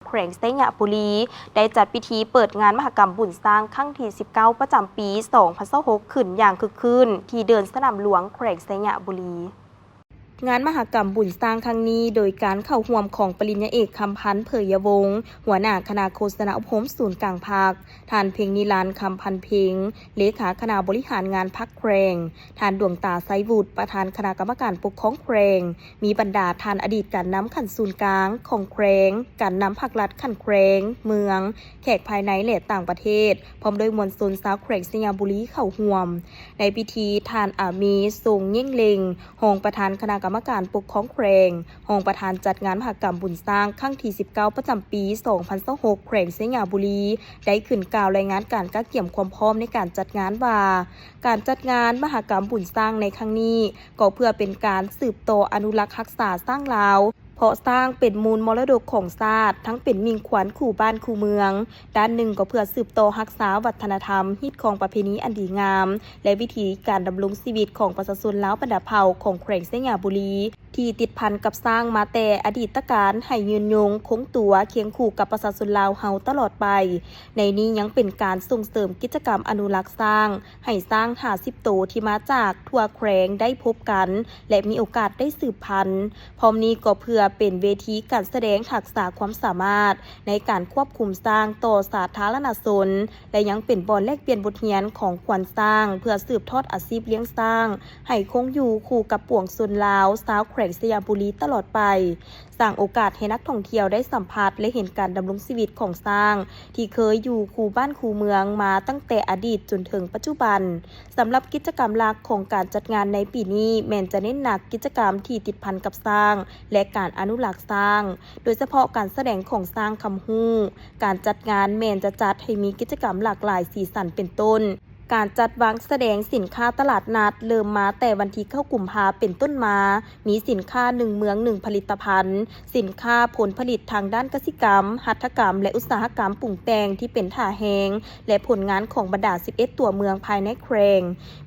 ແຂວງໄຊຍະບູລີ ໄດ້ຈັດພິທີເປີດງານມະຫະກຳບຸນຊ້າງຄັ້ງທີສິບເກົ້າ ປະຈຳປີສອງພັນຊາວຫົກ ຂຶ້ນຢ່າງຄຶກຄື້ນ ທີ່ເດີ່ນສະໜາມຫຼວງແຂວງໄຊຍະບູລີ. ງານມະຫະກຳບຸນຊ້າງຄັ້ງນີ້ ໂດຍການເຂົ້າຮ່ວມຂອງປະລິນຍາເອກ ຄຳພັນ ເຜີຍຍະວົງ ຫົວໜ້າຄະນະໂຄສະນາອົບຮົມສູນກາງພັກ, ທ່ານ ເພັງນິລັນ ຄຳພັນເພັງ ເລຂາຄະນະບໍລິຫານງານພັກແຂວງ, ທ່ານ ດວງຕາ ໄຊວຸດ ປະທານຄະນະກຳມະການປົກຄອງແຂວງ, ມີບັນດາທ່ານອະດີດການນຳຂັ້ນສູນກາງຂອງແຂວງ, ການນຳພັກລັດຂັ້ນແຂວງ, ເມືອງ, ແຂກພາຍໃນ ແລະ ຕ່າງປະເທດ, ພ້ອມດ້ວຍມວນຊົນຊາວແຂວງໄຊຍະບູລີເຂົ້າຮ່ວມ. ໃນພິທີ, ທ່ານ ອາມີ ຊົງເຫຍ່ງເລັງ ຮອງປະທານຄະນະກຳມະການປົກຄອງແຂວງ, ຮອງປະທານຈັດງານມະຫະກຳບຸນຊ້າງຄັ້ງທີສິບເກົ້າ ປະຈຳປີສອງພັນຊາວຫົກ ແຂວງໄຊຍະບູລີ ໄດ້ຂຶ້ນກ່າວລາຍງານການກະກຽມຄວາມພ້ອມໃນການຈັດງານວ່າ, ການຈັດງານມະຫະກຳບຸນຊ້າງໃນຄັ້ງນີ້ ກໍເພື່ອເປັນການສືບຕໍ່ອະນຸລັກຮັກສາຊ້າງລາວ, ເພາະຊ້າງເປັນມູນມໍລະດົກຂອງຊາດ, ທັງເປັນໝິ່ງຂວັນຄູ່ບ້ານຄູ່ເມືອງ, ດ້ານໜຶ່ງກໍເພື່ອສືບຕໍ່ຮັກສາວັດທະນະທຳ, ຮີດຄອງປະເພນີອັນດີງາມ ແລະ ວິຖີການດຳລົງຊີວິດຂອງປະຊາຊົນລາວບັນດາເຜົ່າຂອງແຂວງໄຊຍະບູລີ ທີ່ຕິດພັນກັບຊ້າງມາແຕ່ອະດີດຕະການ ໃຫ້ຍືນຍົງຄົງຕົວຄຽງຄູ່ກັບປະຊາຊົນລາວເຮົາຕະຫຼອດໄປ. ໃນນີ້ຍັງເປັນການສົ່ງເສີມກິດຈະກຳອະນຸລັກຊ້າງ ໃຫ້ຊ້າງຫ້າສິບໂຕທີ່ມາຈາກທົ່ວແຂວງໄດ້ພົບກັນ ແລະ ມີໂອກາດໄດ້ສືບພັນ. ພ້ອມນີ້ກໍເພື່ອເປັນເວທີການສະແດງທັກສະຄວາມສາມາດໃນການຄວບຄຸມຊ້າງຕໍ່ສາທາລະນະຊົນ ແລະ ຍັງເປັນບ່ອນແລກປ່ຽນບົດຮຽນຂອງຂວັນຊ້າງ ເພື່ອສືບທອດອາຊີບລ້ຽງຊ້າງໃຫ້ຄົງຢູ່ຄູ່ກັບປວງຊົນລາວຊາວແຂວງໄຊຍະບູລີຕະຫຼອດໄປ, ສ້າງໂອກາດໃຫ້ນັກທ່ອງທ່ຽວໄດ້ສຳຜັດ ແລະ ເຫັນການດຳລົງຊີວິດຂອງຊ້າງ ທີ່ເຄີຍຢູ່ຄູ່ບ້ານຄູ່ເມືອງມາຕັ້ງແຕ່ອະດີດຈົນເຖິງປັດຈຸບັນ. ສຳລັບກິດຈະກຳຫຼັກຂອງການຈັດງານໃນປີນີ້ ແມ່ນຈະເນັ້ນໜັກກິດຈະກຳທີ່ຕິດພັນກັບຊ້າງ ແລະ ການອະນຸລັກຊ້າງ, ໂດຍສະເພາະການສະແດງຂອງຊ້າງຄຳຮູ້. ການຈັດງານແມ່ນຈະຈັດໃຫ້ມີກິດຈະກຳຫຼາກຫຼາຍສີສັນເປັນຕົ້ນ, ການຈັດວາງສະແດງສິນຄ້າຕະຫຼາດນັດ ເລີ່ມມາແຕ່ວັນທີເກົ້າ ກຸມພາເປັນຕົ້ນມາ, ມີສິນຄ້າໜຶ່ງເມືອງໜຶ່ງຜະລິດຕະພັນ, ສິນຄ້າຜົນຜະລິດທາງດ້ານກະສິກຳ, ຫັດຖະກຳ ແລະ ອຸດສາຫະກຳປຸງແຕ່ງທີ່ເປັນທ່າແຮງ ແລະ ຜົນງານຂອງບັນດາສິບເອັດຕົວເມືອງພາຍໃນແຂວງ,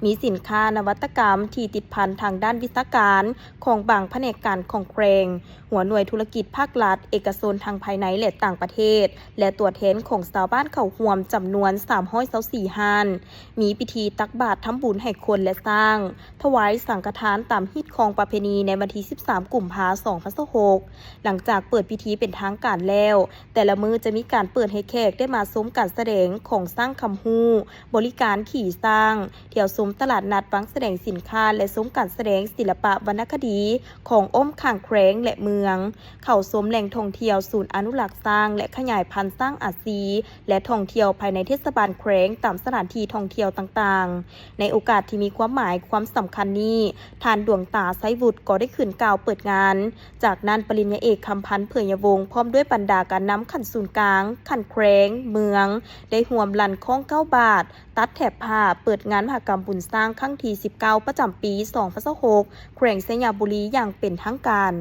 ມີສິນຄ້ານະວັດຕະກຳທີ່ຕິດພັນທາງດ້ານວິຊາການຂອງບາງພະແນກການຂອງແຂວງ, ຫົວໜ່ວຍທຸລະກິດພາກລັດ, ເອກະຊົນທັງພາຍໃນ ແລະ ຕ່າງປະເທດ ແລະ ຕົວແທນຂອງຊາວບ້ານເຂົ້າຮ່ວມຈຳນວນສາມຮ້ອຍຊາວສີ່ຮ້ານ. ມີພິທີຕັກບາດທຳບຸນໃຫ້ຄົນ ແລະ ຊ້າງ, ຖວາຍສັງຄະທານຕາມຮີດຄອງປະເພນີໃນວັນທີສິບສາມ ກຸມພາ ສອງພັນຊາວຫົກ. ຫຼັງຈາກເປີດພິທີເປັນທາງການແລ້ວ, ແຕ່ລະມື້ຈະມີການເປີດໃຫ້ແຂກໄດ້ມາຊົມການສະແດງຂອງຊ້າງຄຳຮູ້, ບໍລິການຂີ່ຊ້າງ, ທ່ຽວຊົມຕະຫຼາດນັດ, ວາງສະແດງສິນຄ້າ ແລະ ຊົມການສະແດງສິລະປະວັນນະຄະດີຂອງອ້ອມຂ້າງແຂວງ ແລະ ເມືອງ, ເຂົ້າຊົມແຫຼ່ງທ່ອງທ່ຽວ, ສູນອະນຸລັກຊ້າງ ແລະ ຂະຫຍາຍພັນຊ້າງອາຊີ ແລະ ທ່ອງທ່ຽວພາຍໃນເທດສະບານແຂວງຕາມສະຖານທີ່ທ່ອງທ່ຽວຕ່າງໆ. ໃນໂອກາດທີ່ມີຄວາມໝາຍຄວາມສຳຄັນນີ້, ທ່ານ ດວງຕາ ໄຊວຸດ ກໍໄດ້ຂຶ້ນກ່າວເປີດງານ. ຈາກນັ້ນ ປະລິນຍາເອກ ຄຳພັນ ເຜີຍຍະວົງ ພ້ອມດ້ວຍບັນດາການນຳຂັ້ນສູນກາງ, ຂັ້ນແຂວງ, ເມືອງ ໄດ້ຮ່ວມລັ່ນຄ້ອງເກົ້າບາດ, ຕັດແຖບຜ້າ, ເປີດງານມະຫະກຳບຸນຊ້າງຄັ້ງທີສິບເກົ້າ ປະຈຳປີສອງພັນຊາວຫົກ ແຂວງໄຊຍະບູລີຢ່າງເປັນທາງການ.